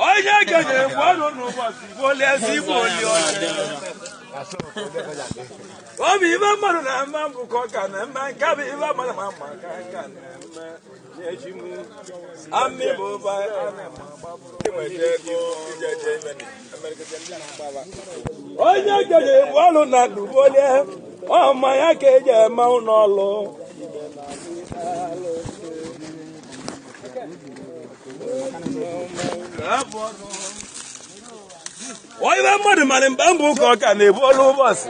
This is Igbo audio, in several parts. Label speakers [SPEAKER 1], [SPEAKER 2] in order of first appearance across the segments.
[SPEAKER 1] Onye ga-eji egbu ọrụ n'ụbọchị boli ezigbo oli onye. Ọ bụ ibe mmadụ na-eme mbụ ka ọ ka na-eme, nke bụ ibe mmadụ ma mma ka nka na-eme n'echi m. Amị bụ ụba onye ga-eji egbu ọrụ na dubolie ọ mmanya ka eji eme ụlọ ọlụ. Onye mmadụ mara mgbe mbụ ka ọ ka na-ebu olu ụbọchị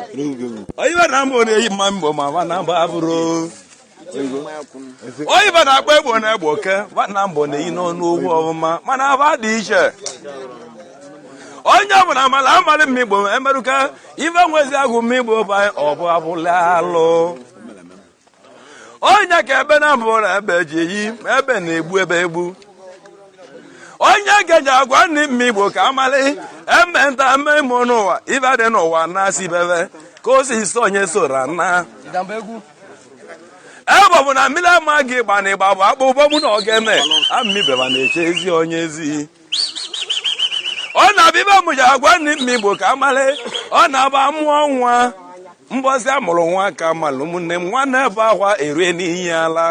[SPEAKER 1] onye na mbụ na-eyi mma mbụ ma nwa na mbụ abụrụ onye ba na-akpọ egbo na egbo oke nwa na mbụ na-eyi n'ọnụ ogwu ọfụma, mana aba dị iche. Onye ọbụla mara amalị mmigbo emerụka ife nwezi agụ mmigbo bụ ọ bụ abụla alụ onye ka ebe na mbụ na ebe ji eyi ma ebe na-egbu ebe egbu. Onye ga-eji agwa ndị mmigbo ka amalị eme nta eme ime n'ụwa ife dị n'ụwa na-asị bebe ka o si so onye soro na ebe ọ bụ na mmiri ama gị gba na ịgba bụ akpụ ụgbọ mụ na ọ ga-eme amịbeba na-eche ezi onye ezi. Ọ na-abịa ibe m ji agwa ndị mmigbo ka amalị ọ na-aba mụọ nwa mbọsị amụrụ nwa ka amalụ ụmụnne m nwa na-ebe akwa erie n'ihi ala.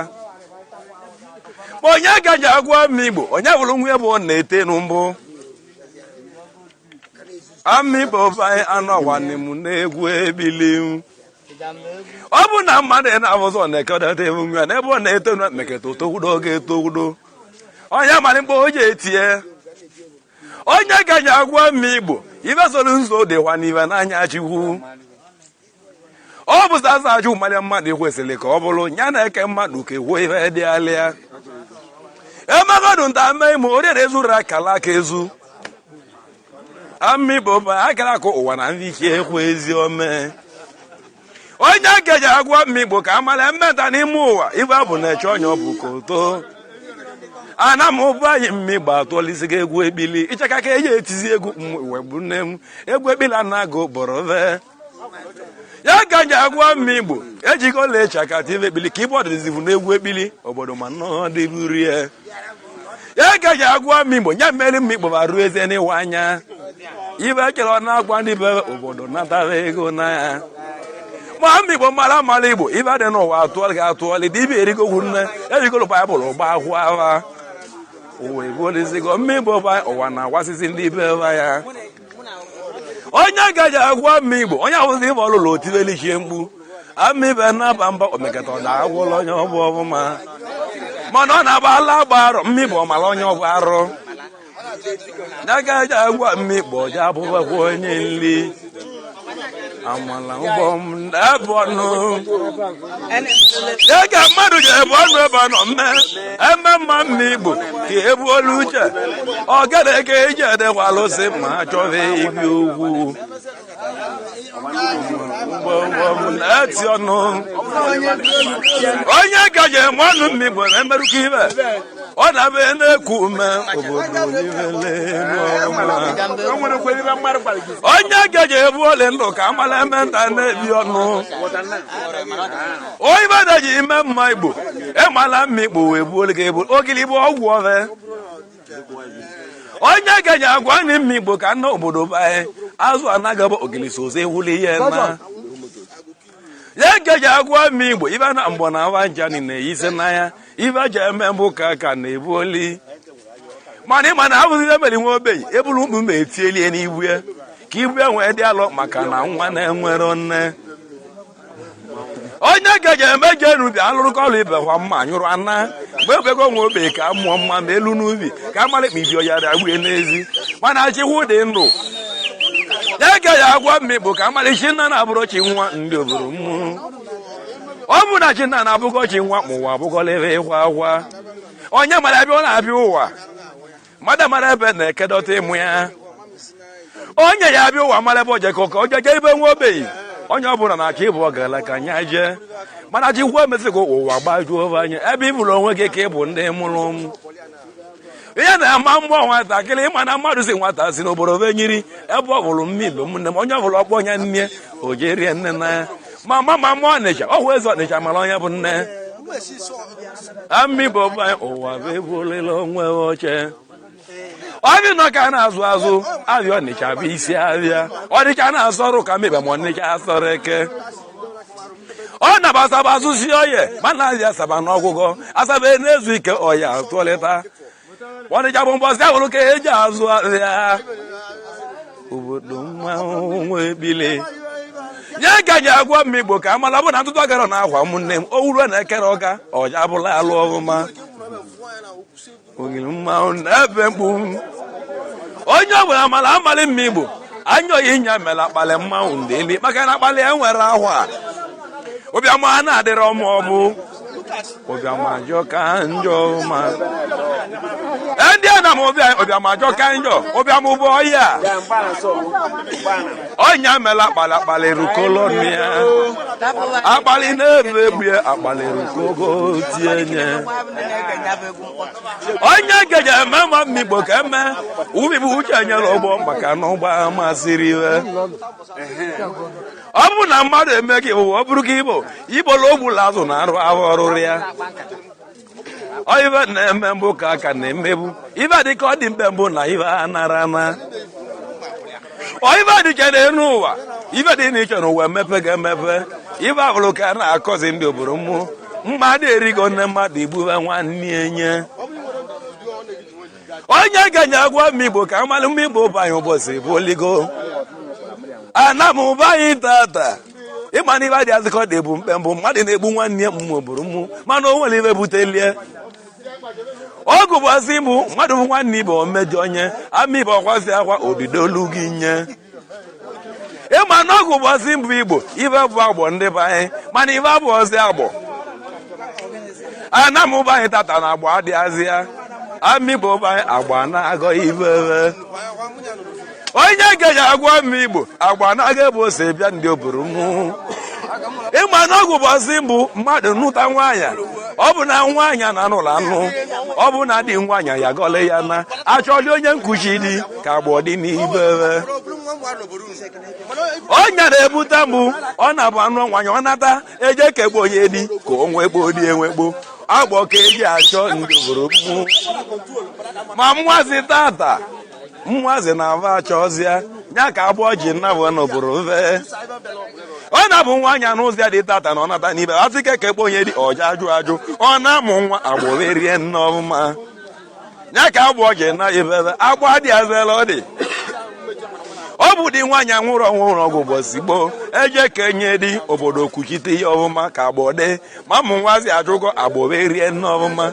[SPEAKER 1] Ma onye gaji agwa mmigbo onye bụrụ nwa ebe ọ na-ete nụ mbụ amịgbo anyị anụ ọgwa m na-egwu ebili. Ọ bụ na mmadụ na-abụzọ na-ekedata ewu nwa n'ebe ọ na-eto na meketa otowudo ga-etowudo onye mara mkpa o ji etie. Onye gaji agwa mmigbo ife soro nzo dịkwa n'ife n'anya Chukwu. Ọ bụ sasa ajụ mmadụ mmadụ kwesịrị ka ọ bụrụ ya na-eke mmadụ ka ewuo ife dị alịa emegodụ nta mee ime oriere ezuru akala aka ezu amịbụ akara akụ ụwa na ndị ike ekwe ezi ome. Onye gaji agwa mmigbo ka amara mmeta n'ime ụwa ife bụ na-eche onye ọ bụ ka oto ana m ụbụ anyị mmigbo atụọlisigo egwu ekpili ịchaka ka eji etizi egwu wegbu nne m egwu ekpili a na-agụ bọrọve ya gaji agwa mmigbo ejigo ọla ịchaka tive ekpili ka ibe ọdịzivu n'egwu ekpili obodo ma nnọọ dịburu ya. Ya gaji agwa mmigbo ya mmeri mmigbo ma ruo eze n'ịwa anya ibe kere ọ na-agwa ndị be obodo natara ego na ya ma mmigbo mara amara igbo ibe dị n'ụwa atụọlị gị atụọlị dibịa erigogwu nne erigoro baịbụl gba ahụ agha ụwa egolizigo mmigbo ụwa na-agwasịsị ndị be ya. Onye gaji agwa mmigbo onye awụzi ibe ọlụlụ otivelichie mkpu amibe na-aba mba omekata ọ na-agwụla onye ọbụ ọbụma mana ọ na-agba ala agba arọ mmigbo mara onye ọbụ arụ ya gaji agwa mmigbo ja abụbakwa onye nli amala ụgbọ m ebe ọnụ ya ka mmadụ ji ebu ọnụ ebe ọ nọ mme eme mma mmigbo ka ebuolu uche ọ gada ka eji edekwa alụsị ma achọghị ibi ugwu eti ọnụ onye gaji eme ọnụ mmigbo na-emerụka ibe ọ na-abịa na-eku ume obodo onye gaji ebu ole ndụ ka amala eme nta na-ebi ọnụ onye ibe ji ime mma igbo ịmala mma igbo wee buolu gị ebu ogili bụ ọgwụ ove. Onye gaji agwa ndị mma igbo ka nna obodo be anyị azụ anaghị bụ ogili sozi ewuli ihe na ya gaji agwa mma igbo ibe na mgbọ na awa njani na-eyisi n'anya ibe ji eme mbụ ka ka na-ebu oli mana ịma na abụzi ihe mere nwa ogbenye eburu mkpu ma etielie n'ibu ya ka ibu ya nwee dị alọ maka na nwa na-enwero nne. Onye gaji eme je n'ubi alụrụkọ ọrụ ibe kwa mma anyụrụ ana mgbe ebego nwa ogbenye ka mụọ mma ma elu n'ubi ka amara ikpe ibi ọyara agbue n'ezi mana chikwu dị ndụ ya gaghị agwa mmigbo ka amara chi nna na-abụrụ chi nwa ndị obodo mmụ ọ bụ na chi nna na-abụgọ chi nwa ma ụwa abụgọla ebe ịkwa akwa onye mara ebe ọ na-abịa ụwa mmadụ mara ebe na-ekedọta ịmụ ya onye ya abịa ụwa mara ebe ojekọ ka ojeje ebe nwa ogbenye onye ọbụla na-achọ ịbụ ọgala ka nya jee mana chikwu emesigo ụwa gbajuo anya ebe ị bụrụ onwe gị ka ị bụ ndị mụrụ m ihe na-ama mmụọ nwatakịrị ịma na mmadụ si nwata si n'obodo be nyiri ebe ọ bụrụ mmigbo nne m onye ọbụla ọkpọ onye nne o jee rie nne na ya ma ma ma ma ọnịcha ọ hụ eze ọnịcha mara onye bụ nne amịgbo ụwa bụ ebuolela onwe oche. Ọbịa nọ ka a na-azụ azụ abịa. Ọnịcha bụ isi abịa. Ọnịcha na-asọrụ ka mebe ma Ọnịcha asọrọ eke. Ọ nabasaba azụsi oye mana abịa Asaba n'ọgwụgwọ Asaba na-ezu ike ọya tụọlịta. Ọnịcha bụ mbọsị ahụrụ ka eji azụ abịa obodo mmanwụ nwe ebile nye ka ji agwa m Igbo ka amala bụ na ntụtụ agara na akwa ụmụnne m owuruo na ekere ọka ọja abụla alụ ọfụma. Ogiri mmanwụ na-ebe mkpu onye ọbụla mara amalị mma Igbo anya oyi nya mere akpalị mmanwụ ndeli maka na akpalị e nwere ahụ a ụbịam a na-adịrọ m ọ bụ ụbịam ajọ ka njọ ma ndị a na m ụbịam ụbịam ajọ ka njọ ụbịam bụ ọya ọnya mere akpalị akpalị rukolo ya akpalị na-ebe egbu ya akpalị rukogo tie nye onye geje eme ma mma Igbo ka eme ubi bụ uche nyere ụgbọ maka na ụgbọ masịrị iwe. Ọ bụ na mmadụ eme gị ụwa ọ bụrụ gị igbo igbola ogbula azụ na arụ ahụ ọrụrụ ya. Ọ ibe na-eme mbụ ka aka na-emebu ibe dị ka ọ dị mkpe mbụ na ibe a nara na ọ ibe dị iche n'elu ụwa ibe dị n'iche n'ụwa emepe ga-emepe ibe abụrụ ka a na-akọzi ndị obodo mmụọ mmadụ erigo nne mmadụ igbuwe nwanne enye onye ga-enye agwa m Igbo ka amalụ m Igbo bụ anyị ụbọchị bụ oligo ana m ụba anyị tata ịma na ibe adị azịkọ dị bụ mkpe mbụ mmadụ na-egbu nwanne ya mmụ obodo mmụ mana o nwere ibe butelie ọgụ bụ asị mbụ mmadụ bụ nwanne ibe omejọ onye ama ibe ọkwasị akwa odidolu gị nye ịma na ọgụ bụ asị mbụ Igbo ibe bụ agbọ ndị be anyị mana ibe abụ ọzị agbọ ana m ụba anyị tata na agbọ adịghazị ya ama Igbo be anyị agba na-agọ ibe onye ga-eji agwa m Igbo agba na-aga ebe ose bịa ndị obodo mụ ịma na ọgwụ bụ ọsị mbụ mmadụ nụta nwaanyị ọ bụ na nwaanyị na anụla anụ ọ bụ na di nwaanyị ya gọle ya na achọli onye nkuchi dị ka agbọ dị n'ibe ọnya na-ebute mbụ ọ na-abụ anụ nwaanyị ọ nata eje kegbu onye di ka o nwekpo di enwekpo agbọ ka eji achọ ndị obodo mụ ma mwazi tata mwazi na-ava achọzịa ya ka agbọ ji nnabụ n'obodo mfe ọ na-abụ nwaanyị anụ ụzọ ya dị tata na ọ nata n'ibe asị ka ekekpe onye dị ọja ajụ ajụ ọ na-amụ nwa agbọ rie nne ọfụma ya ka agbọ ji na ibebe agbọ adị azela ọ dị ọ bụ di nwaanyị anwụrụ ọnwụrụ ọgwụ ụbọchị gboo eje ka enye di obodo kwuchite ihe ọfụma ka agbọ dị ma ụmụ nwazi ajụgo agbọ rie nne ọfụma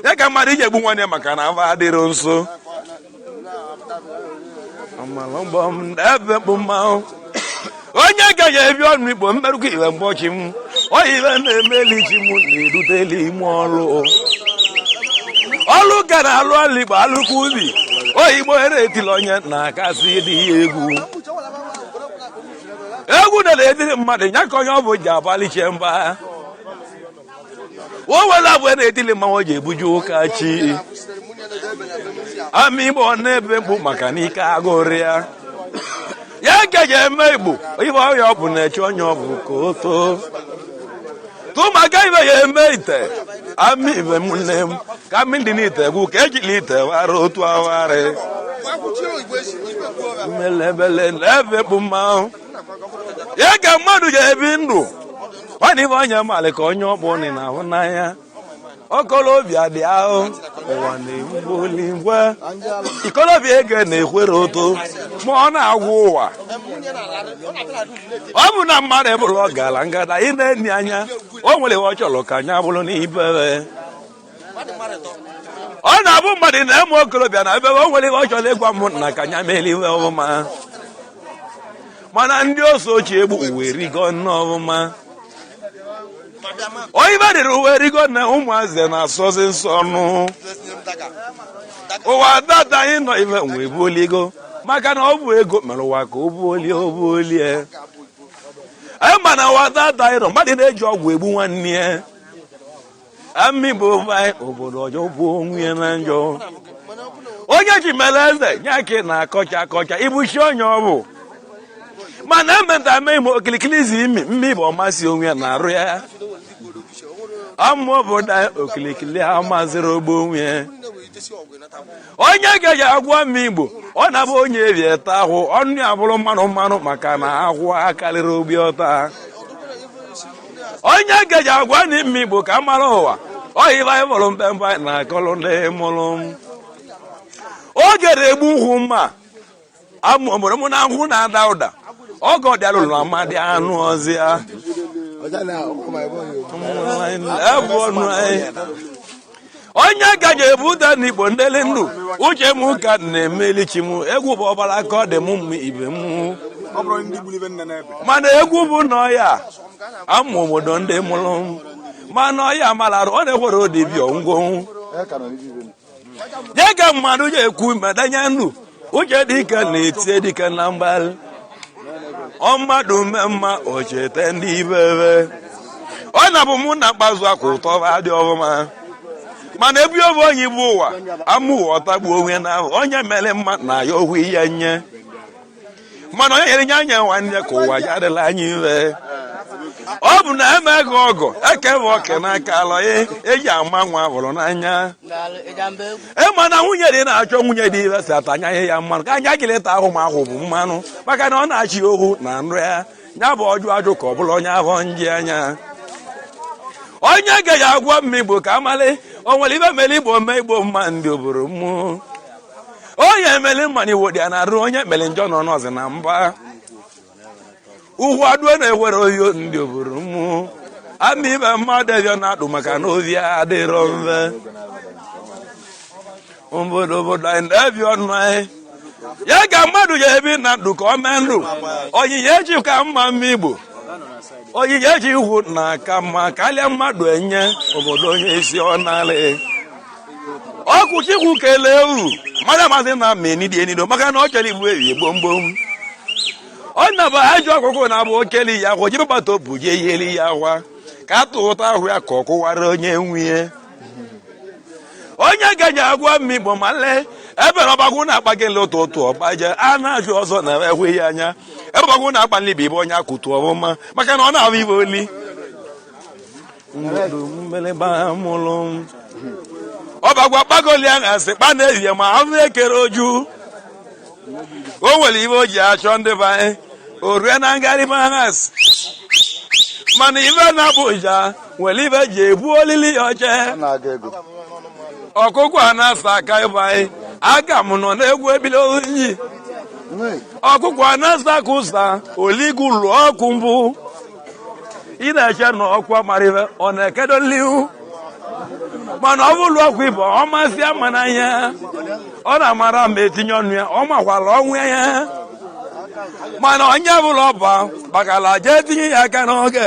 [SPEAKER 1] ya ka mmadụ iji egbu nwanne maka na afọ adịrị nso ebe mkpu mmanwụ onye gaghị ebi ọnụ Igbo mmerụkọ iwe mgbọchi m oyibe na-emeli chi m na-eruteli ime ọlụ ọlụ gara alụ ọlụ Igbo alụkwa ubi oyigbo ere etili onye na-akasị dị ya egwu egwu na na-etiri mmadụ ya ka onye ọ bụ ji abaliche mba o nwere abụọ na-etili mmanwụ ji ebuju ụka chi ama Igbo na-ebe mkpu maka na ike agụrụ ya ya ka eji eme Igbo ibe ọrịa ọ bụ na-eche onye ọ bụ ka o too tụmaka ibe ya eme ite ama ibe m nne m ka mmiri dị n'ite gwụ ka ejila ite wara otu awagharị mmelebele na-ebe mkpu mmanwụ ya ka mmadụ ga-ebi ndụ nwanne ibe onye malị ka onye ọkpụ nị na-ahụ n'anya okolobịa dị ahụ ụwa na-egbuli ngwe ikolobịa ego na-ekwere ụtụ ma ọ na-agwụ ụwa ọ bụ na mmadụ ebụrụ ọgara ngada ị na-enyi anya o nwere ọ chọrọ ka anya bụrụ n'ibere ọ na-abụ mmadụ na-eme okorobịa na ebe o nwere ihe ọ chọrọ ịgwa m na ka anya mere ihe ọfụma mana ndị ose ochie egbu uwe rigo nne ọfụma oyibe dịrị uwe rigo na ụmụazị na-asọzi nsọ ọnụ ụwa data anyị nọ ibe nwe buoligo maka na ọ bụ ego mere ụwa ka o buolie o buolie ma na ụwa data anyị nọ mmadụ na-eji ọgwụ egbu nwanne ya amị bụ anyị obodo ọjọọ bụ onwe ya na njọ onye ji mere eze nye ka ị na-akọcha akọcha ibuchi onye ọ bụ mana emeta eme ime okilikili izi imi mmi bụ ọmasị onwe ya na-arụ ya ama obodo anyị okilikili amaziri ogbo onwe ya. Onye ga-eji agwọ m Igbo, ọ na-abụ onye ebi eta ahụ, ọnụ ya bụrụ mmanụ mmanụ, maka na ahụ akarịrị obi ọta. Onye ga-eji agwa n'ime Igbo ka mara ụwa ọhịa anyị fọrọ mpempe na akọlụ ndị mụrụ m. Oge na-egbu nkwụ mma amụ obodo m na nkwụ na-ada ụda oge ọ dịalụ na amadị anụ ọzịa ebu ọnụ anyị. Onye gaji ebuda n'Igbo ndeli ndụ uche m ka na-emeli chi m. Egwu bụ ọbara ka ọ dị m mma ibe m, mana egwu bụ na ọya amụ obodo ndị mụrụ m, mana ọya mararụ ọ na-ekwere odibịa ngwonwu nye ka mmadụ ji ekwu madanye ndụ uche dike na-etie dike na mgbalị ọ mmadụ mee mma o cheta ndị ibebe ọ na-abụ mụ na mkpazụ akwa ụtọ adị ọfụma, mana ebi obe onye bụ ụwa amụ ụwa ọtagbuo onwe na ahụ onye mere mma na ya ohu ihe nye, mana onye nyere nye anya nwanne ka ụwa ya adịla anya ire. Ọ bụ na eme gị ọgọ ekebe oke n'aka alọghị eji ama nwa hụrụ n'anya. Ịma na nwunye dị na-achọ nwunye dị ire si atanya ihe ya mmanụ ka anya gịlịta ahụ ma ahụ bụ mmanụ, maka na ọ na-achị ohu na nrụ ya ya bụ ọjụ ajụ ka ọ bụla onye ahụ nji anya. Onye ga-eji agwọ m Igbo ka amalị o nwere ibe mere Igbo mee Igbo mma ndị obodo mmụọ. Onye emeli mma na Igbo dị ya na-arụ, onye mere njọ nọ n'ọzọ na mba ugwu adụọ na-ewere oyo ndị obodo mmụọ ama ibe mmadụ ebịa na-adụ maka na obi adịrọ mfe. Obodo obodo anyị na-ebi ọnụ anyị ya ka mmadụ ya ebi na ndụ ka ọ mee ndụ onyinye eji ka mma mma Igbo, onyinye eji ihu na aka mma karịa mmadụ enye obodo onye isi ọ narị ọkụ chikwu kelee uru mmadụ amasị na ama enidi enido maka na ọ chọrọ igbu ewi gbomgbom. Ọ na-abụ ajọ ọkụkụ na-abụ okeli ya akwa jiri gbata obu jee yeli ya akwa ka a tụ ụta ahụ ya ka ọ kụwara onye nwunye. Onye gaji agwa m Igbo ma lee ebe na ọgbagwụ na-akpa gị ụtụtụ ọgbaje a na-ajụ ọzọ na ekwe ya anya ebe ọgbagwụ na-akpa nlibi ibe onye akụtu ọfụma maka na ọ na-ahụ ibe oli ọbagwa kpagoli aghasị kpa na-ehihie ma ahụ ekere oju o nwere ibe o ji achọ ndị be anyị o rue na ngarịba aghasị, mana ibe na-abụ ụja nwere ibe ji ebu olili ya oche ọkụkọ a na-asa aka ịbụ anyị aka m nọ n'egwu ebili oyi ọkụkọ a na-asa aka ụsa oligu lụọ ọkụ mbụ ị na-eche na ọkwa mara ibe ọ na-ekedo n'ihu, mana ọ bụrụ ọkwa ibe ọ masị ama n'anya ọ na-amara ma etinye ọnụ ya ọ makwala ọnwụ ya, mana onye bụla ọba gbakala jee tinye ya aka n'oge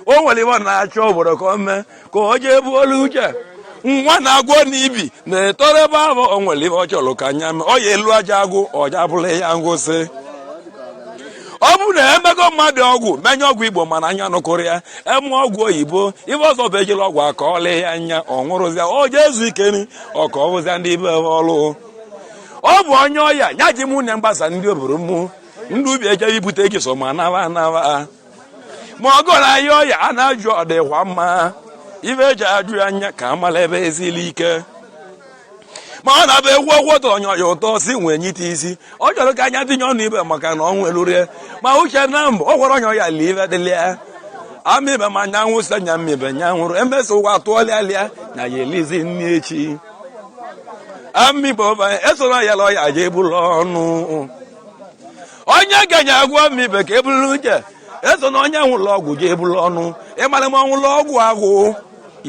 [SPEAKER 1] o nwere ibe ọ na-achọ obodo ka o mee ka o jee buo olu uche nwa na-agwọ n'ibi na-etoro ebe ahụ o nwere ibe ọ chọrọ ka anya mee ọ ya elu aja agwụ ọja bụrụ ya ngwụsị. Ọ bụrụ na emego mmadụ ọgwụ menye ọgwụ Igbo mana anya nụkụrụ ya eme ọgwụ oyibo ibe ọzọ bụ ejila ọgwụ aka ọlị ya anya ọ nwụrụzịa o jee ezu ike ọ ka ọ bụzịa ndị ibe ọlụ. Ọ bụ onye ọya ya ji mụ na mgbasa ndị obodo mụ ndị ubi ejebe ibute gị so ma naba anaba ma ọgụ na ahịa ọya a na-ajụ ọ dịkwa mma ibe eji ajụ ya anya ka amala ebe ezili ike ma ọ na-abụ egwu ọgwụ ụtọ onye ọya ụtọ si nwee nyite isi ọ chọrọ ka anya tinye ọnụ ibe maka na ọ nwelurie ma uche na mbụ ọ gwara onye ọya lie ibe dịlịa ama ibe ma nyanwụ sị nya mmibe nya nwụrụ emesa ụwa tụọlịa lịa na ya elizi nni echi ama ibe esoro ya lọ ya je ebulu ọnụ onye ganye agwọ mmibe ka ebulu uche eso na onye nwụrụ ọgwụ je ebulu ọnụ ịmara ma ọnwụrụ ọgwụ agwụ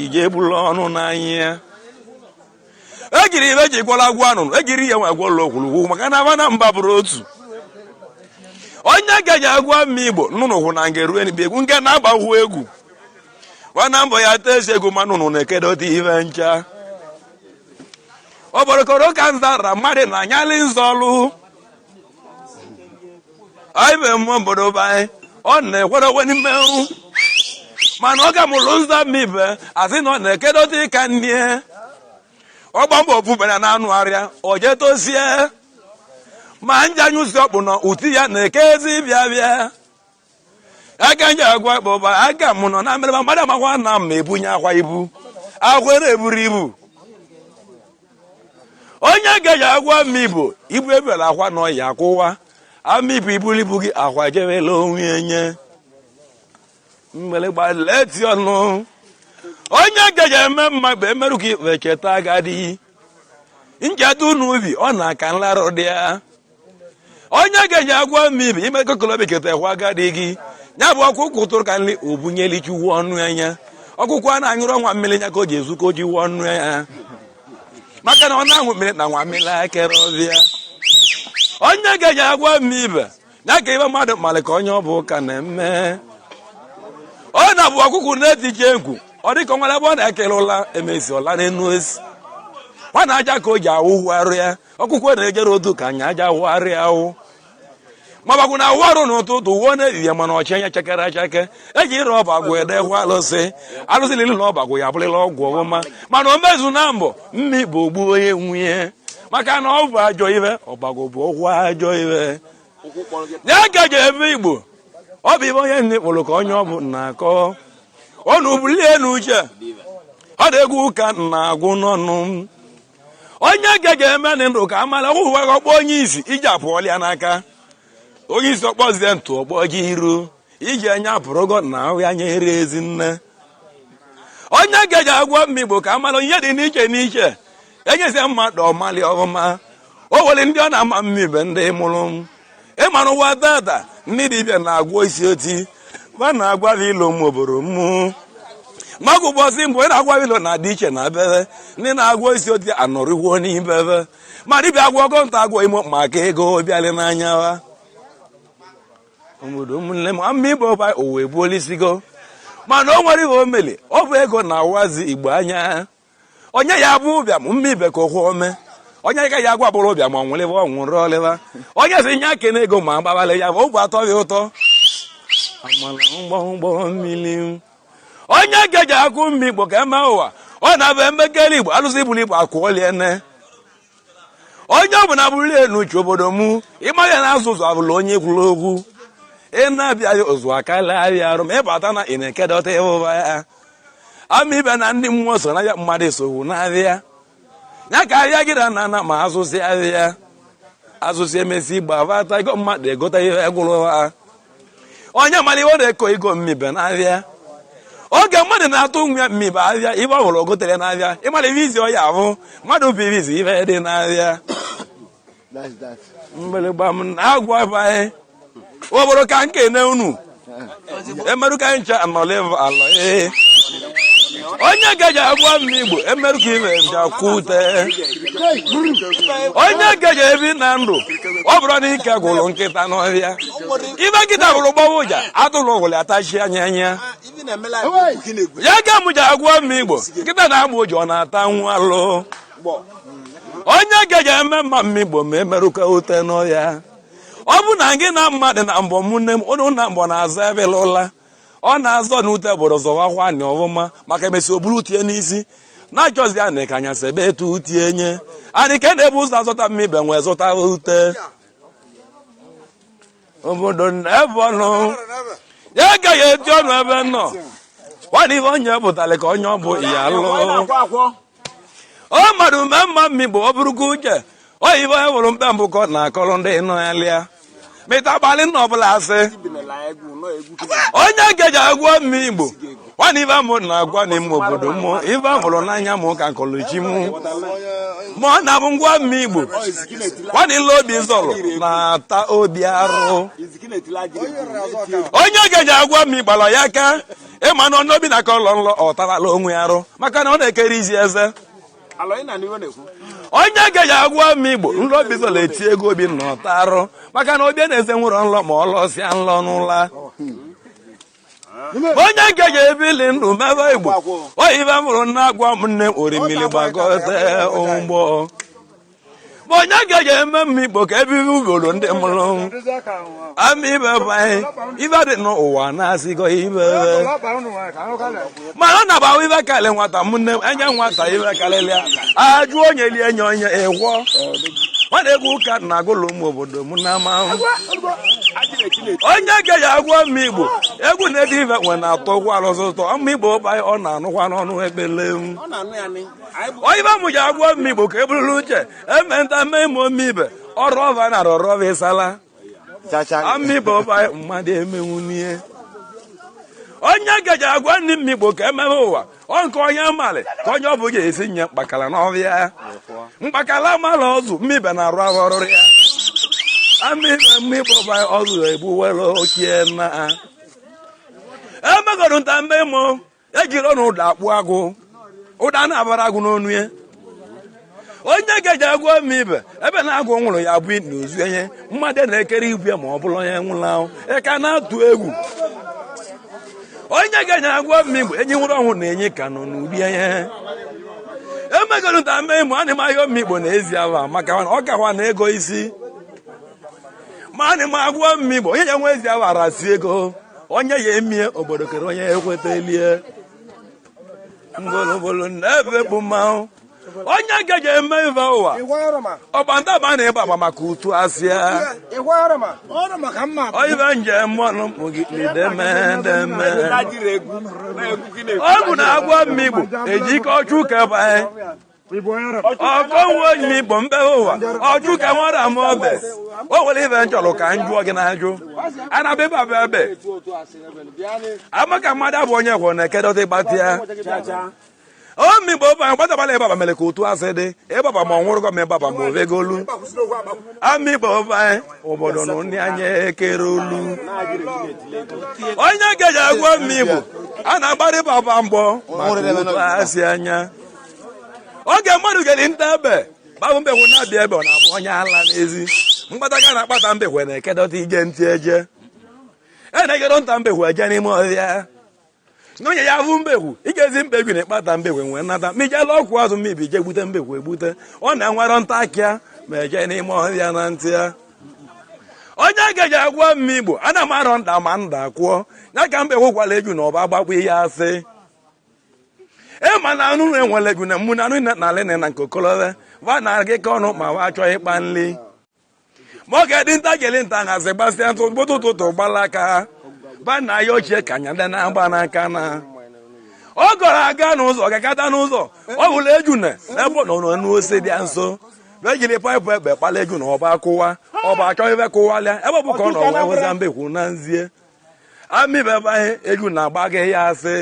[SPEAKER 1] ije ebulu ọnụ n'anya ejiri ibe ji gwọrọ agwọ anụnụ ejiri ihe nwe gwọrọ okwurugwu maka na na mba bụrụ otu onye gaji agwọ mma Igbo nnụnụ hụ na nga erue n'ikpe egwu nke na-agbahụ egwu nwana mbọ ya ta ezi egwu ma nnụnụ na-ekedote ibe ncha ọbọrọkọrọ ka nzara mmadụ na anyalị nzọlụ anyị bụ mmụọ obodo be anyị ọ na-ekwere onwe n'ime mana ọ ga mụrụ nza mmibe asị na ọ na-ekedote ịka nne ọgba mbọ opubere na anụ arịa o jee tozie ma nje anyụsi ọkpụ na uti ya na-eke ezi bịa bịa aka nje agwa kpọba aka m nọ na mmerịba mmadụ amakwa na m ebunye akwa ibu akwa na-eburu ibu. Onye ga-eji agwa m Igbo ibu ebela akwa na ọya akwụwa ama ibu iburu ibu gị akwa jebela onwe enye mgbịrịgba leti ọnụ. Onye ga-eji eme mma bụ emerụ ka ikpe cheta agadi nchedo n'ubi ọ na-aka nlarụ dị ya. Onye ga-eji agwa m ibe ime kokolobi ketakwa agadi gị ya bụ ọkụkụ tụrụ ka nri obunyelichuwu ọnụ anya ọkụkụ a na-anyụrụ nwa mmiri ya ka o ji ezu ka o ji wuo ọnụ ya maka na ọ na-anwụ mmiri na nwa mmiri akere ọbịa. Onye ga-eji agwa m ibe ya ka ibe mmadụ malị ka onye ọ bụ ụka na-eme. Ọ na-abụ ọkụkụ na-etije egwu ọ dịka ọ nwere ebe ọ na-ekele ụla emezi ọla n'enu ezi nwa na aja ka o ji awụ arụ ya. Ọkụkụ na-ejere otu ka anya aja wụgharị awụ mabagwu na awụ arụ n'ụtụtụ wuo n'ehihie mana ọchị anya chekere acheke eji ire ọbagwụ edekwa alụsị alụsị lili na ọbagwụ ya abụrịla ọgwụ ọma mana o mezu na mbọ mmi bụ ogbu onye nwunye maka na ọ bụ ajọ ibe ọbagwụ bụ ọgwụ ajọ ibe ya gaji ebe Igbo ọ bụ ibe onye nne kpụrụ ka onye ọ bụ na-akọ ọnụ bulie n'uche ọ na-egwu ụka na-agwụ n'ọnụ. Onye gaji eme na ndụ ka amala ụwa ọkpọ onye isi iji apụọla ya n'aka onye isi ọkpọzie ntụ ọkpọ gị iru iji anya pụrụgo na ahụ ya nyere ezi nne. Onye gaji agwa m Igbo ka amala ihe dị n'iche n'iche enyezie mmadụ ọmalị ọfụma o nwere ndị ọ na-ama mma ibe ndị mụrụ m ịmara ụwa tata ndị dibịa na-agwọ isi oti ma na-agwa ilo m obodo m maka ụbọchị mbụ ị na-agwa ilo na-adị iche na bebe ndị na-agwọ isi oti anọrịkwuo n'ibebe ma dibịa agwọ ọgọnta agwọ imo maka ego bịalị n'anya ha obodo ụmụnne m ama Igbo ba ụwa ebuolisigo mana o nwere ihe o meli ọ bụ ego na-awazi Igbo anya. Onye ya bụ ụbịam mma ibe ka okwu ome onye agaghị agwa bụrụ ụbịam ọ nwụrịba ọ nwụrụ ọlịba onye si nye aka ego ma agbabalị ya bụ ụbụ atọ ya ụtọ amala mgbọmgbọ mmiri. Onye gaji akụ mma Igbo ka eme ụwa ọ na-abụ emekere Igbo alụsị buru Igbo akwụọlie nne. Onye ọbụla bụrụ enu uche obodo mụ ịma ya na azụ ụzọ abụla onye kwuru okwu ị na-abịaghị ụzụ akala ahịa arụ ma ịbata na ị na-ekedọta ịhụba ya ama ibe na ndị mmụọ so na ya mmadụ esogbu n'ahịa ya ka ahịa gị na ana ma azụzi ahịa azụzi emesi gbabata ego mmadụ egota ihe gwụrụ ha. Onye mara ihe ọ na-eko ego mmibe n'ahịa oge mmadụ na-atụ nwa ya mmibe ahịa ibe ọ hụrụ ogotere n'ahịa ịmara ibe izi ọya ahụ mmadụ bụ izi ibe dị n'ahịa mgbịrịgba m na-agwa anyị obodo ka nkene unu emerụ ka ncha anọlị alọ ee onye gaji agwa m Igbo emerụ ka ibe bịakwute onye gaji ebi na ndụ ọ bụrụ na ike gwụrụ nkịta n'ọhịa ibe nkịta gwụrụ gbawa ụja atụrụ gwụrụ atachi anya anya ya ga m ji agwa m Igbo nkịta na-agba ụja ọ na-ata nwa alụ. Onye gaji eme mma m Igbo ma emerụka ute n'ọhịa ọ bụ na gị na mmadụ na mbọ mụ nne m ụnụ na mbọ na-azọ ebe lụla ọ na-azọ n'ute bụrụ zọwakwa anyị ọfụma maka emesi o buru tie n'isi na-achọzi anị ka anya sebe etu utie nye anị ka na-ebu ụzọ azọta mmibe nwee zụta ute obodo na-ebe ọnụ ya agaghị eti ọnụ ebe nọ nwanne ife onye pụtara ka onye ọ bụ ya lụ ọ mmadụ mee mma mmigbo ọ bụrụgo uche ọ ife onye hụrụ mkpe mbụ ka ọ na-akọrọ ndị nọ ya lịa mịta gbalị nna ọbụla asị onye geji agwọ mma Igbo nwanne ife mụ na-agwa n'ime obodo mụ ife hụrụ n'anya mụ ka nkọlụchi mụ ma ọ na-abụ ngwa mma Igbo nwanne ile obi zọrọ na-ata obi arụ onye geji agwa m ịgbara ya aka ịma na ọnọbi na kọlọ nlọ ọ tabala onwe ya arụ maka na ọ na-ekere izi eze. Onye geji agwa m Igbo nlọ obi zọrọ eti ego obi na ọta arụ maka na obi na-eze nwụrọ nlọ ma ọ lọsịa nlọ n'ụla. Onye geji ebili ndụ mebe Igbo oyibe mụrụ nna agwa m nne m orimili gbagote ụgbọ ma onye gaji eme mma Igbo ka ebibi ugboro ndị mụrụ ama ibe bụ anyị ibe dị n'ụwa na-asịgo ibe mana ọ na-agbawa ibe kalị nwata m nne enye nwata ibe karịrị ya ajụ onye lie nye onye ịgwọ nwada egwu ụka na-agụlụ ụmụ obodo m na ama. Onye ga-eji agwọ m Igbo egwu na-edi ife nwe na-atọ ụkwụ alụsị ụtọ ọma Igbo ụba ọ na-anụkwa n'ọnụ ekpele m. Onye ibe mụ ji agwọ m Igbo ka e burulu uche eme nta mee ime ome ibe ọrụ ọva na ọrụ ọva ịsala ama Igbo ụba mmadụ emenwunie. Onye ga-eji agwa ndị m Igbo ka emebe ụwa ọ nke onye malị ka onye ọ bụ ga-esi nye mkpakala n'ọbịa mkpakala mala ọzụ mmibe na-arụ arụ ọrụ ya amibe mmigbo ba ọzụ egbuwere ochie na emegoro nta mbe mụ ejiri ọnụ ụda akpụ agụ ụda na-abara agụ n'onu ya. Onye ga-eji agwọ m ibe ebe na-agụ nwụrụ ya bụ n'ozu enye mmadụ na-ekere ibu ya ma ọ bụrụ onye nwụrụ ahụ ị ka na-atụ egwu. Onye ga-enye agwọ m Igbo enyi nwụrụ ọnwụ na enyi ka nọ n'ụdị enye emegoro nta mbe mụ ana m ahịa m Igbo na ezi ava maka ọ gakwa na ego isi ma ana m agwọ m Igbo onye ya nwe ezi ava arasi ego onye ya emie obodo kere onye ekwetalie mgbolobolo na-ebe bụ mmanwụ. Onye ga-eji eme ife ụwa ọgbantaba na ịgba agba maka utu asịa oyibe njem ọnụ mụgidemedeme ọ bụ na agwọ m Igbo eji ike ọchụ kebanye ọkọnwe onye Igbo mbe ụwa ọchụ ka nwara m obe o nwere ife nchọrọ ka m jụọ gị na-ajụ anabịa ịba ebe amaka mmadụ abụ onye gwọ na-ekedọta ịgbatị ya omigbo ba gbatabala ịbaba mere ka otu asị dị ịbaba ma ọ nwụrụgo ma ịbaba ma ovegolu amigbo ba obodo nụ ndị anya ekere olu. Onye ga-eji agwọ m Igbo a na-agbara ịbaba mgbọ maka otu asị anya oge mmadụ gere nta ebe babụ mbekwu na-abịa ebe ọ na-abụ onye ala n'ezi mkpata ga na-akpata mbekwe na-ekedọta ije ntị eje e na-egero nta mbekwu eje n'ime ọhịa n'onye ya bụ mbekwu ị ga-ezi mbekwu na ịkpata mbekwu nwee nata ma ijela ọkwụ azụ mmibi je gbute mbekwu egbute ọ na-enwero nta akịa ma eje n'ime ọhịa na ntị ya. Onye ga-eji agwọ m Igbo ana m arọ nda ma nda kwụọ ya ka mbekwu gwara eju na ọba agbakpụ ihe asị ịma na anụ enwere egwu na mmu na anụ na alị na nke okolobịa va na gị ka ọnụ ma wa achọghị ịkpa nli ma ọ ga-edị nta geli nta nhazi gbasịa ntụ mkpụtụ ụtụtụ gbala aka ba na ya ochie ka anya ndị na-agba n'aka na ọ gọrọ aga n'ụzọ gakata n'ụzọ ọ bụla ejune n'ebe ọ nọ n'ose dị nso ejiri paịpụ ekpe kpala eju na ọba kụwa ọba achọ ibe kụwalịa ebe ọ bụ ka ọ nọ wee hụzia mbekwu na nzie amibebanye eju na-agba gị ya asị.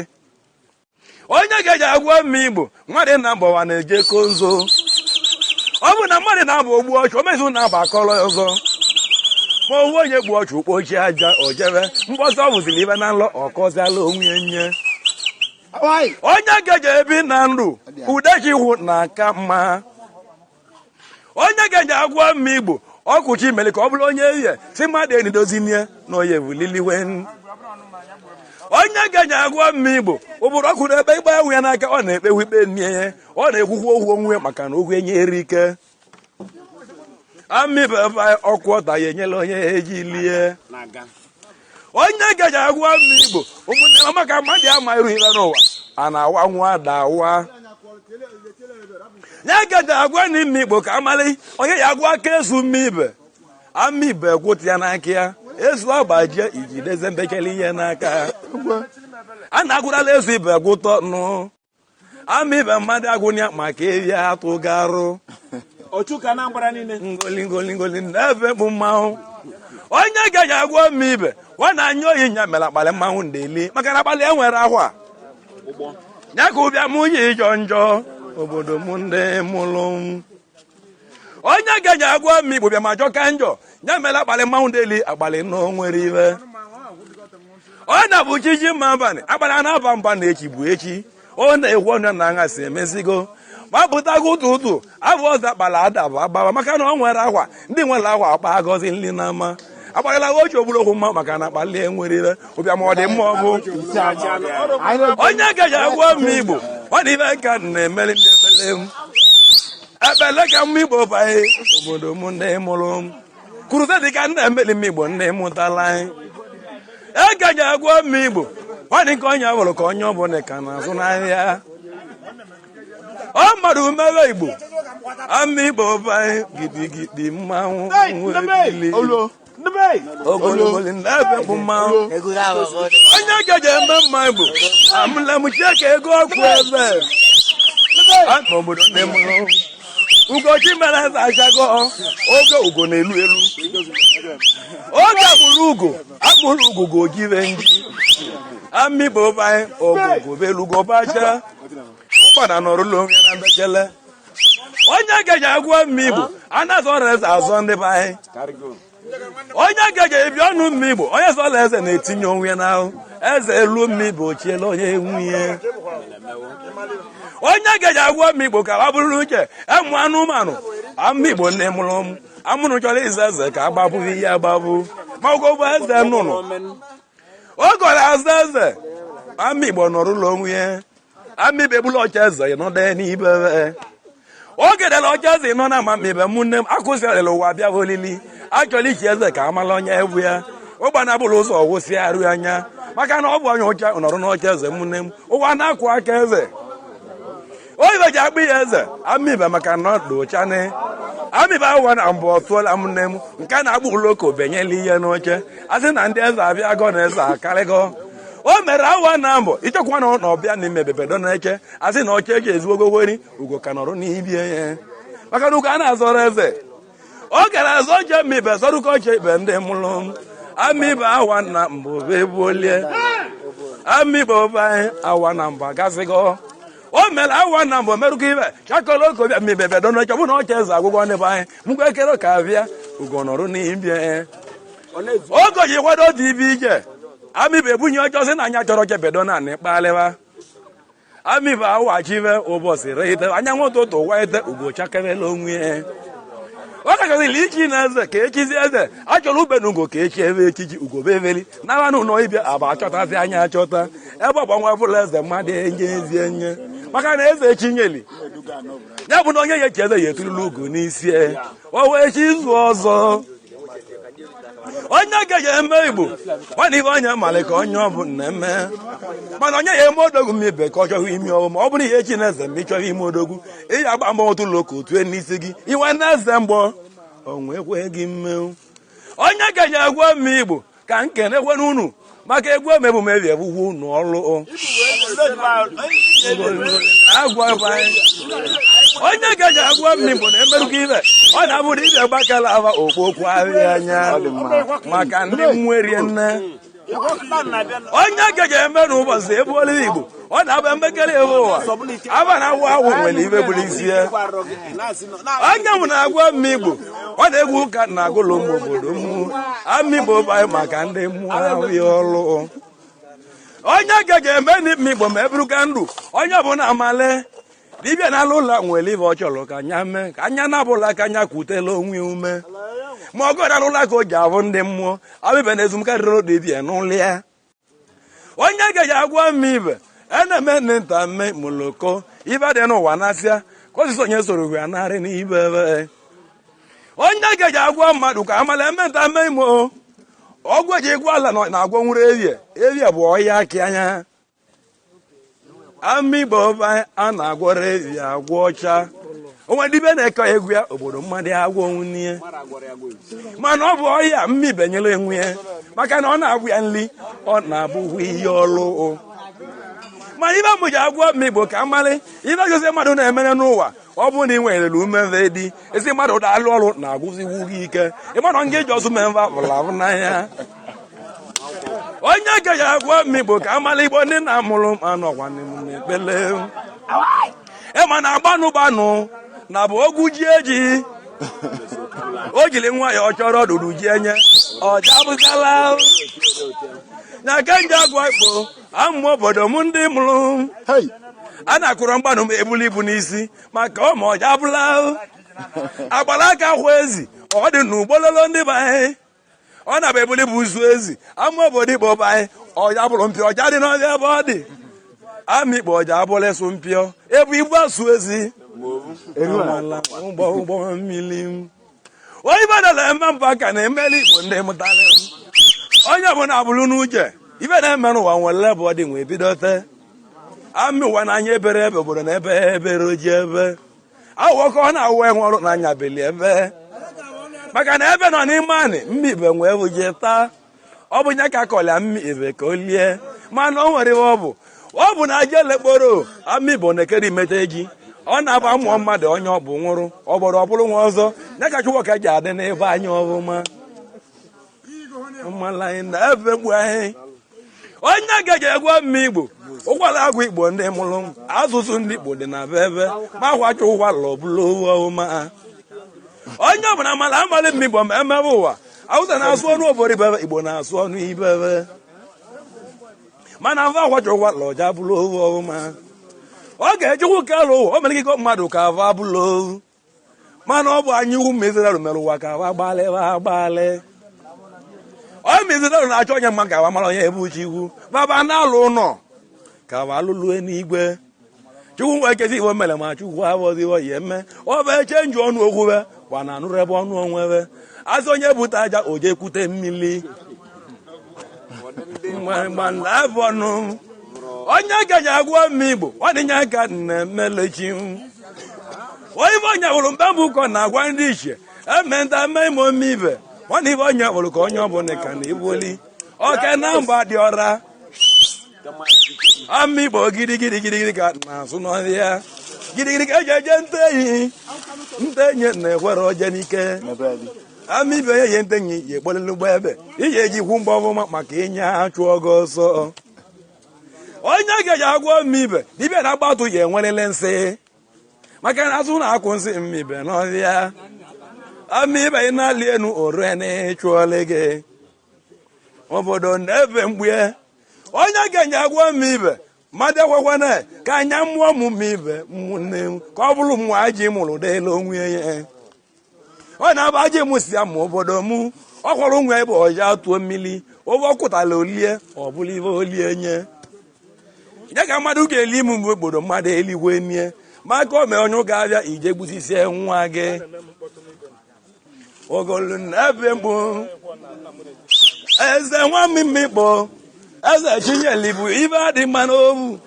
[SPEAKER 1] Onye ga-eji agwọ m Igbo mmadụ na mgbọwa na-eje konzo ọ bụ na mmadụ na-abụ ogbu ọchụ omezu na-aba akọrọ ọzọ ma onwe onye gbu ọchụ kpochie aja o jebe mkpọsa ọ bụziri ibe na nlọ ọ kọziala onwe nye. Onye ga-eji ebi na ndụ udechiwu na-aka mma. Onye ga-eji agwọ m Igbo ọkụchi mere ka ọ bụrụ onye ehihie si mmadụ enidozinie na onye buliliwe. Onye ga-eji agwọ m Igbo ụbụrụ ọkụ na-ekpe ikpe enwe ya n'aka ọ na-ekpewu ikpe nne ya ọ na-ekwukwa okwu onwe maka na okwu enye eri ike amịba ọkụ ọta ya enyela onye eji lie. Onye ga-eji agwọ m Igbo ụmụnne m maka mmadụ ama iru ibe n'ụwa a na-awa nwa dawa ya gaji agwa n'ime Igbo ka amalị onye ya agwa aka ezu mmibe amibe gwụtụ ya n'aka ya ezu agbajie iji deze mbekele ihe n'aka a na-agwụrala ezu ibe gwụtọ nụ amibe mmadụ agwụnya maka evi atụgarụ ngolingolingoli n'ebe bụ mmanwụ. Onye gaji agwọ m ibe nwa na anya oyi nya mere akpalị mmanwụ ndeli maka na akpalị enwere ahụ a ya ka ụbịa m yi ịjọ njọ obodo m ndị mụrụ m. Onye gaji agwọ m Igbo bịa ma jọ ka njọ ya mere akpalị mmanwụ ndeli akpalị na o nwere ibe ọ na-abụ chiji mma abalị akpalị a na-aba mba na echi bụ echi ọ na-ekwu ọnya na aṅa si emezigo ma pụtago ụtụ abụ ọzọ akpala adaba agbawa maka na ọ nwere akwa ndị nwere akwa akpa agọzi nri na ama akpalịla oji ogburu okwu mma maka na akpali enwere ibe ụbịa ma ọ dị mma ọ bụ onye gaji agwọ m Igbo ọ na ibe ka na-emeri ndị ekpele m ekpele ka m Igbo banye obodo m ndị mụrụ m kwuru dị ka nna emeli m Igbo nne mụtala anyị egaji agwọ m Igbo ọ dị nke onye ọbụla ka onye ọbụla ka na-azụ n'ahịa ọ mmadụ mewe Igbo ama Igbo banye gidigidi mmanwụ ebili. Ogologo na-ebe bụ mmanwụ. Onye gaje eme mma Igbo amụlamụchie ka ego ọkụ ebe ama obodo na-emụrụ Ugochi mere eze achago oge ugo na-elu elu oge agbụrụ ugo agbụrụ ugo gojibe nji amịgbo banyị ogogo belugo bacha ụgbana nọrụla onwe na mbechele. Onye gaje agwọ mma Igbo a na-azọrọ eze azọ ndị be anyị. Onye gaje ebi ọnụ mma Igbo onye zọrọ eze na-etinye onwe ya n'ahụ eze elu mma Igbo chiela onye nwunye. Onye gaje agwọ mma Igbo ka ọ bụrụ uche emụ anụmanụ ama Igbo nne mụrụ m amụrụ chọrọ ịza eze ka agbabụ ihe agbabụ ma ogo bụ eze nnụnụ oge ọ na-aza eze ama Igbo nọrụla onwe ya ama Igbo egbula ọcha eze nọdụ n'ibe oge dere ọcha eze nọ na ama ibe m nne m akụzirila ụwa bịa olili achọrọ ichi eze ka amala onye egwu ya ụgbana bụrụ ụzọ wụsị arụ anya maka na ọ bụ onye ụcha nọrọ n'ọcha eze m nne m ụwa na-akwụ aka eze oyibe ji akpụ ya eze ama ibe maka na ọ dị ụcha amibe awa na mbụ ọ tụọla m nne m nke na-agbụ ụlọko benyela ihe n'oche a sị na ndị eze abịago na eze akarịgo o mere awa na mbụ ichekwa na ọbịa n'ime bebedo na-eche a sị na oche eji ezu ogogori ugo ka nọrọ n'ibie ya maka na ugo a na-azọrọ eze ọ gara azọ oche ma ibe zọrụkọ oche ibe ndị mụrụ m amibe awa na mbụ bebuolie amibe anyị awa na mbụ agazigo o mere awa na mbụ merụkọ ibe chakọrọ okobịa ma ibe bedo n'oche bụ na oche eze agwụgwọ ndị be anyị mgbe ekere ka bịa ugo nọrọ n'ibie oge ji kwado dị ibe ije amibe ebunye ọjọọ sị na anya chọrọ oche bedo na anị kpalịba amibe awachibe ụbọchị reite anyanwụ ụtụtụ waite ugo chakebela onwe ya ọ kachasịrị ichi na eze ka echizi eze achọrọ ube na ugo ka echi ebe echichi ugo beveli nara n'ụlọ ịbịa aba achọtazi anya achọta ebe ọgbanwe bụla eze mmadụ enye ezi enye maka na eze echinyeli ya bụ na onye ya echi eze ya eturula ugo n'isi o wee chi izu ọzọ. Onye gaje eme Igbo mana ibe onye mara ka onye ọ bụ na-eme mana onye ya eme odogwu ma ibe ka ọ chọghị ime ọwụ ma ọ bụrụ ihe echi na eze ma ị chọghị ime odogwu ị ya agba mbọ otu ụlọ ka otue n'isi gị iwe na eze mgbọ onwekwe gị mmenwu. Onye gaje agwa m Igbo ka nkene ekwe n'unu maka egwu emebu mebi ebuwu unu ọlụ onye gaje agwa m Igbo na emerụkọ ibe ọ na-abụrụ ibe gbakala aba okpokwu ahịa anya maka ndị nwerie nne. Onye gaje eme n'ụbọchị ebuola Igbo ọ na-abụ emekere ebe ụwa aba na awụ awụ nwere ibe bụrụ isi ya. Onye m na-agwa m Igbo ọ na-egwu ụka na agụlụ ụmụ obodo m ama Igbo bụ anyị maka ndị mmụọ ahịa ọlụ. Onye gaje eme n'ime Igbo ma eburuka ndụ onye ọbụla amale dibịa na-alụ ụlọ nwere ibe ọ chọrọ ka anya mee ka anya na-abụla ka anya kwutela onwe ume ma ọgụ na ụlọ ka o ji abụ ndị mmụọ abịbịa na ezumike rịrị dibịa n'ụlọ ya. Onye gaje agwa m ibe eneme nta mme moloko ibe dị n'ụwa na-asịa ka osisi onye soro ya narị n'ibe ebe. Onye gaje agwa mmadụ ka amala eme nta mme imo ọgwụ eji egwu ala na-agwọ nwere evie evie bụ ọhịa akị anya ama Igbo a na-agwọrọ evie agwọ ọcha onwe dibịa na-ekọ egwu ya obodo mmadụ agwọ onwe ya mana ọ bụ ọhịa mmibe nyere enwe ya maka na ọ na-agwụ ya nri ọ na-abụkwa ihe ọlụ mana ibe mụ ji agwọ m Igbo ka amalị ibe gozi mmadụ na-emere n'ụwa ọ bụrụ na ị nwere ume mve dị ezi mmadụ daalụ ọrụ na-agwụziwu gị ike ịmana nga eji ọsụ memve abụla abụ n'anya. Onye gaghị agwa m Igbo ka amala Igbo ndị na-amụrụ m anọkwa n'ekpele ịma na agbanụ gbanụ na bụ ogwu ji eji o jiri nwayọọ chọrọ ọdụdụ ji enye ọjabụzala na kenje agwa Igbo amụ obodo m ndị mụrụ a na-akụrọ mgbanụ m ebulu ibu n'isi maka ọma ọjabụla agbara aka kwa ezi ọ dị n'ugbololo ndị be anyị ọ na-abụ ebuli bụ ụzụ ezi ama obodo Igbo be anyị ọja bụrụ mpịọ ọja dị n'ọbịa ebe ọ dị ama Igbo ọja abụla ịsụ mpịọ ebu ibu asụ ezi ụgbọ ụgbọ mmiri onye ibe na eme mba ka na-emeli Igbo ndị mụtara onye ọbụla abụrụ n'uche ibe na-eme n'ụwa nwere ebe ọ dị nwee bido te ama ụwa n'anya ebere ebe obodo na ebe ebere oji ebe awụ ka ọ na-awụ enwe ọrụ n'anya beli ebe Maka na ebe nọ n'ime anị, mmibe nwee bụje taa. Ọ bụ nya ka akọlịa mmibe ka o lie. Mana o nwere ihe ọ bụ. Ọ bụ na aja elekporo amịbo na-ekere imete ji. Ọ na-aba mmụọ mmadụ onye ọ bụ nwụrụ, ọ gbọrọ ọ bụrụ nwa ọzọ. Ya ka Chukwu ka ji adị n'ebe anyị ọfụma. Mmala anyị na ebe mgbu anyị. Onye gaji egwu mma Igbo, ụkwara agwa Igbo ndị mụrụ m, asụsụ ndị Igbo dị na be ebe, ma akwacha ụkwara ọbụla owu ọma. Onye ọbụla mara amalị mma Igbo ma emebe ụwa. Awụsa na-asụ ọnụ obodo ibebe, Igbo na-asụ ọnụ ibebe. Mana afọ akwacha ụkwara ọja bụrụ owu ọma. Ọ ga-ejikwu kelu ụwa, o mere ike mmadụ ka afọ abụla owu. Mana ọ bụ anyị iwu Izrel mere ụwa ka wa gbalị wa gbalị. Ọ Izrel na-achọ onye mma ka wa mara onye ebu Chukwu. Baba na-alụ ụlọ ka wa lụlue n'igwe. Chukwu nwee kezi iwe mere ma Chukwu abọziwo ya eme. Ọ bụ eche nju ọnụ okwube wa na anụrụ ebe ọnụ onwebe. Azụ onye bute aja o jee kwute mmiri. Mgbe onye gaji agwọ mma Igbo ọ dị nye aka na-emelechi. Onye ibe onye hụrụ mgbe mbụ ka ọ na-agwa ndị ichie eme nta eme ime ome ibe nwanne ibe onye hụrụ ka onye ọbụla ka na ibuli oke na mba dị ọra ama Igbo gidigidi gidigidi ka na-asụ n'ọhịa gidigidi ka eji eje nte enyi nte enyi na-ekwere oje n'ike ama ibe onye yi nte enyi ya ekpolelu ụgbọ ebe iyi ejikwu mgbe ọfụma maka inye achụ ọgọ ọsọ. Onye ga-eji agwọ mmibe dibịa na-agbatụ ya enwerele nsị maka na azụ na-akwụ nsị mmibe n'ọhịa. Ama ibe ị na-alị enu ore n'ịchụọlị gị obodo na-ebe mgbue. Onye ga-enye agwọ mmibe mmadụ ekwekwana ka anya mmụọ m mmibe ụmụnne m ka ọ bụrụ mmụọ aji mụrụ dịla onwe ya. Ọ na-abụ aji mụ si ya ma obodo mụ ọ kwọrọ nwa ebe ọja tụọ mmiri obe ọ kwụtara olie ọ bụla ibe olie nye ya ka mmadụ ga-eli m mgbe obodo mmadụ eligwe nie maka ome onye ga-abịa ije gbusisie nwa gị. Ogolu na ebe mgbu eze nwa mmikpo eze Chinyeli bụ ibe adị mma n'obu.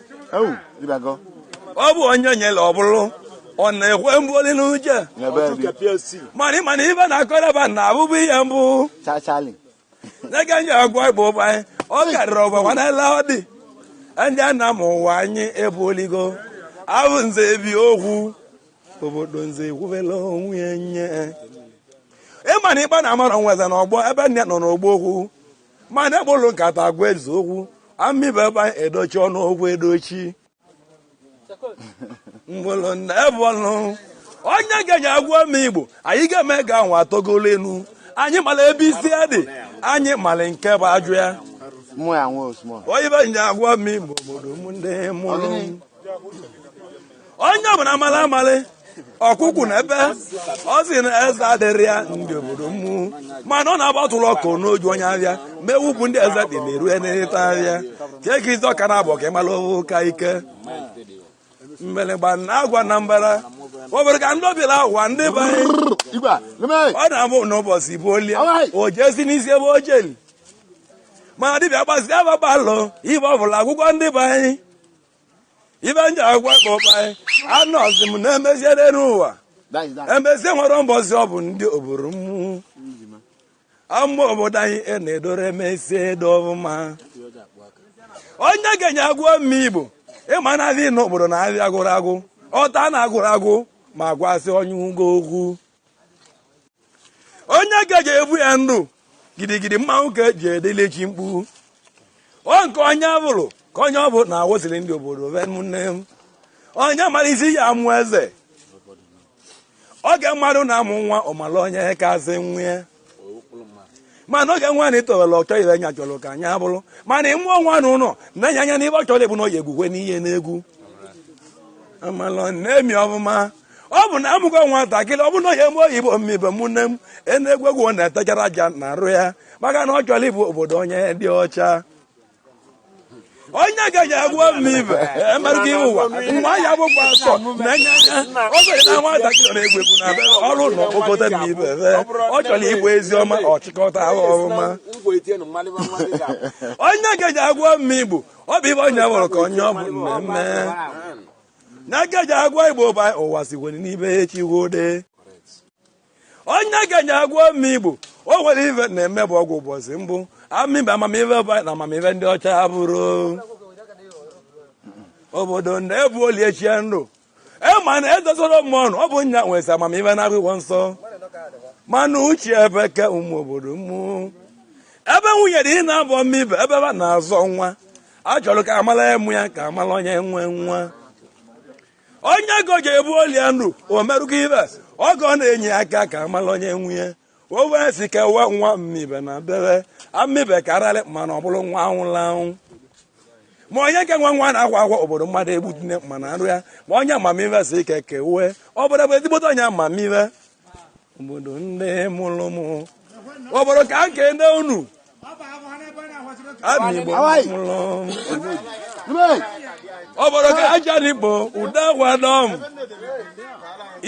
[SPEAKER 1] Ọ bụ onye nyere ọ bụrụ ọ na-ekwe mboli n'uche mana ịma na ibe na-akọrọba na abụbụ ihe mbụ n'ege nye agwa Igbo bụ anyị ọ karịrị ọgbakwanala ọ dị ndị a na-amụ ụwa anyị ebuoligo abụ nze ebi okwu obodo nze ekwubela onwe ya nye ịma na ịkpa na amara nweze na ọgbọ ebe nne nọ n'ogbo okwu mana ekpolu nkata agwa eze okwu amibe ebe anyị edochi ọnụ okwu edochi mgbolo na ebe ọnụ onye ga-enye agwọ m Igbo anyị ga-eme ga anwa atọgolo enu anyị mara ebe isi ya dị anyị mara nke bụ ajụ ya onye be nye agwọ m Igbo obodo m ndị mụrụ onye ọbụla mara amalị ọkụkwụ na ebe ọ sị na eze adịrị ya ndị obodo mụ mana ọ na-agbatụrụ ọkụ n'oju onye abịa ma ewupụ ndị eze dị na-erue n'ịta abịa chee ka isi ọka na-abọ ka ịmara ụka ike mmelegba na agwa na mbara obere ka ndị ọbịa agwa ndị be anyị ọ na-abụ n'ụbọchị bụ olie o jezi n'isi ebe o jeli mana dibịa gbasi ababalụ ibe ọ bụla akwụkwọ ndị be anyị ibe nji agwa kpọba anyị anọzi m na-emeziere n'ụwa emezie nwere mbọzi ọ bụ ndị obodo mmụ ama obodo anyị e na-edoro emesie edo ọfụma. Onye ga-enye agwọ mma Igbo ịma na abịa n'obodo na-abịa agụrụ agụ ọta na-agụrụ agụ ma gwasị onye ugo okwu. Onye ga-eji ebu ya ndụ gidigidi mmanwụ ka eji edelechi mkpu ọ nke onye bụrụ ka onye ọ bụ na-awụsịrị ndị obodo be nne m onye mara isi ya amụ eze oge mmadụ na-amụ nwa ọmala onye kasị nwee mana oge nwaanyị towere ọchọ ire nya chọrọ ka anya bụrụ mana ịmụọ nwa n'ụlọ na-enye anya n'ibe ọ chọrọ ebu na ọ ya egwukwe n'ihe n'egwu amala na-emi ọfụma ọ bụ na amụgo nwatakịrị ọ bụ na onye eme oyibo mmibe mụ nne m enegwu egwu ọ na-etechara aja na arụ ya maka na ọ chọrọ ịbụ obodo onye dị ọcha onye gaji agwọ mmibe emerụghị ụwa mgbe anya bụkwa nsọ na-enye anya ọ bụrụ na nwatakịrị na-egwu egwu na be ọrụ na okpokọta mmibe ọ chọrọ ịbụ ezi ọma ọchịkọta ahụ ọfụma onye gaji agwọ mmigbo ọ bụ ibe onye bụrụ ka onye ọ bụ mmemme na gaji agwa Igbo bụ ụwa sikwere n'ibe echiwode Onye ga-enye agwọ m Igbo o nwere ife na-eme bụ ọgwụ ụbọchị mbụ amịba amamife bụ na amamife ndị ọcha bụrụ obodo na-ebu oli echie ndụ e ma na edozoro m ọnụ ọ bụ nya nwesị amamife na akwụkwọ nsọ mana uche ebeke ụmụ obodo mụ ebe nwunye dị na-abọ mmibe ebe ba na-azọ nwa a chọrọ ka amala emu ya ka amala onye nwe nwa onye go ji ebu oli ndụ o merụgo ibe oge ọ na-enye aka ka amala onye nwunye o wee si kewa nwa mmibe na bebe ammibe ka aralị mana ọ bụrụ nwa anwụla anwụ ma onye nke nwe nwa na-akwa akwa obodo mmadụ egbutune mana arụ ya ma onye amamife si ike kewe ọ bụrụ bụ ezigbote onye amamife obodo ndị mụrụ mụ obodo ka nke ndị unu amigbo mụrụ obodo ka aja n'igbo ude agwadọm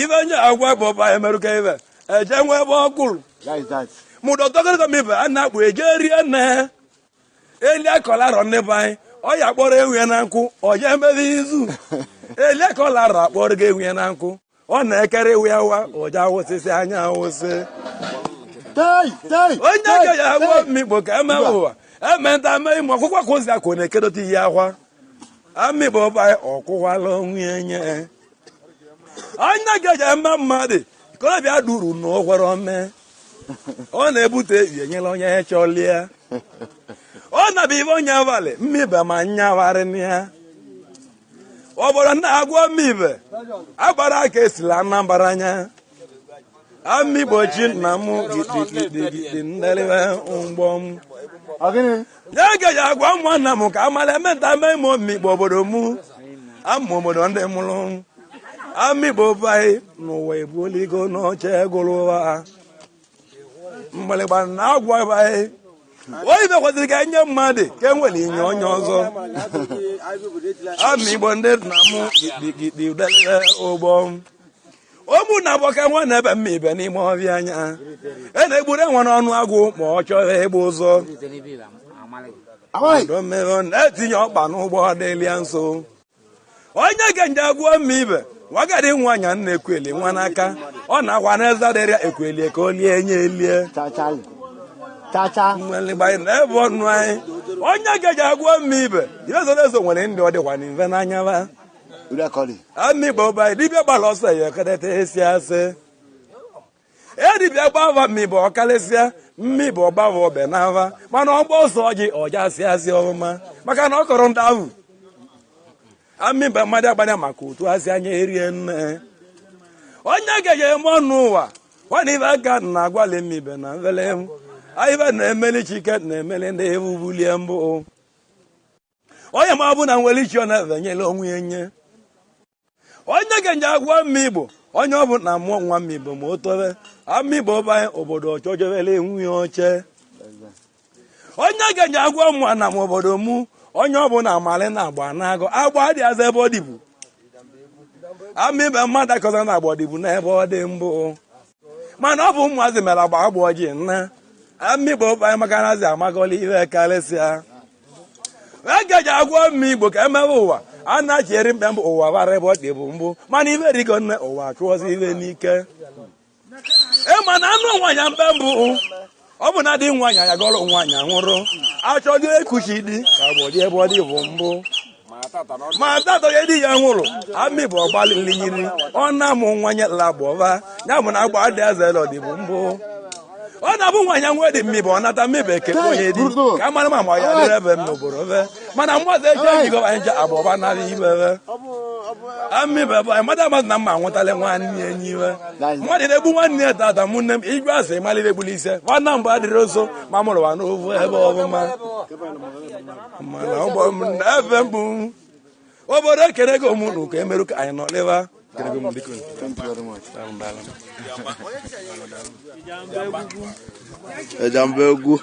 [SPEAKER 1] ife nye agwa bụ ọba emerụka ife eje nwe ebe ọ kwuru mụdọ tọgọrọgọ m ibe a na-akpụ eje rie nne eli akọla arọ ndị be anyị ọ ya kpọrọ ewu ya na nkụ ọ ya emebe izu eli akọla arọ akpọrọ gị ewu ya na nkụ ọ na-ekere ewu ya wa ụja awụsịsị anya awụsị onye aka ya agwọ mmikpo ka eme ụwa eme nta eme ime ọkwụkwa ka ụzọ akụ na-ekedote ihe akwa amịkpo ba ọkwụkwala onwe ya nye onye ga-eji eme mmadụ ikorobịa duru na okwere ome ọ na-ebute enyela onye chọlie ọ na-abịa ibe onye abalị mmibe ma nyagharị ya obodo na-agwọ mmibe agbara aka esila Anambra anya amigbochi nna m gidigidigidi nlele mgbọ m ya ga-eji agwa nwanna m ka amala ementa mee ime omikpo obodo mụ ama obodo ndị mụrụ m amigbo bai n'ụwa ebuoligo n'oche gụrụ ụwa mgbịrịgba na agwa bai oyi bekwaziri ka enye mmadụ ka e nwere inye onye ọzọ amigbo ndị nna m gidigidi delele ụgbọ ụmụ na abụọ ka nwa na-ebe mma ibe n'ime ọbịa anya e na-egburu enwe n'ọnụ agwụ ma ọ chọrọ ịgba ụzọ na-etinye ọkpa n'ụgbọ dịlia nso onye ga-nje agwụọ mma ibe nwagadi nwa anya nna ekweli nwa n'aka ọ na-akwa n'eze dịrị ekwelie ka o lie nye elie na-ebe ọnụ anyị onye ga-eji agwụọ mma ibe ihe zoro ezo nwere ndị ọ dịkwa n'mfe n'anya ba amigbo ba dibịa gbara ọsọ ya ekedeta esi asị edibịa gbava mmigbo ọkarịsịa mmigbo ọgbava ọbe n'ava mana ọgba ọsọ ọjị ọja asị asị ọfụma maka na ọ kọrọ ndị ahụ amịba mmadụ agbanya maka otu asị anya erie nne onye ga-eje eme ọnụ ụwa nwana ibe aka na-agwali mmibe na mvele ibe na-emeli chike na-emeli ndị ewu bulie mbụ onye ma ọ bụ na nwere ichi ọ na-evenyela onwe ya nye onye ga-enye agwa mma igbo onye ọ bụ na mụọ nwa mma igbo ma o tobe ama igbo banye obodo ọchọjebele nwunye oche onye ga-enye agwa mma na m obodo mụ onye ọ bụla amalị na agba na-agụ agba dị aza ebe ọ dịbu ama ibe mmadụ akọza na agba dịbu n'ebe ọ dị mbụ mana ọ bụ ụmụazị mere agba agba ọjị nna ama igbo banye maka na azị amagọla ihe karịsịa egeji agwọ mma igbo ka emebe ụwa a na-achị eri mkpe mbụ ụwa bara ebe ọ dị bụ mbụ mana ibe rigo nne ụwa chụọzi ibe n'ike ịma na anụ nwaanyị mkpe mbụ ọ bụ na dị nwaanyị ya gọrọ nwaanyị nwụrụ achọghị ekuchi di ka gbọdị ebe ọ dị bụ mbụ ma tatọ ya di ya nwụrụ amị bụ ọgbalili yiri ọ na-amụ nwa nye lagbọba ya bụ na agba dị azelo dị bụ mbụ ọ na-abụ nwaanyị nwe dị mmibe ọ nata mmibe ke onye di ka mara ma ma ya dịrị ebe m n'obodo ebe mana mmadụ eji ejigo anyị nje agbọba nara ibe ebe amibe bụ anyị mmadụ amadụ na mma anwụtala nwanne ya enyi iwe mmadụ na-egbu nwanne ya tata mụ nne m igwe asị malite egbuli ise nwanna mbụ adịrị nso ma mụrụ wa n'ovu ebe ọbụma mana ụgbọ m na-efe mkpu obodo ekenego m unu ka emerụ ka anyị nọ leba ekenego m dịka
[SPEAKER 2] Ejamba egwu.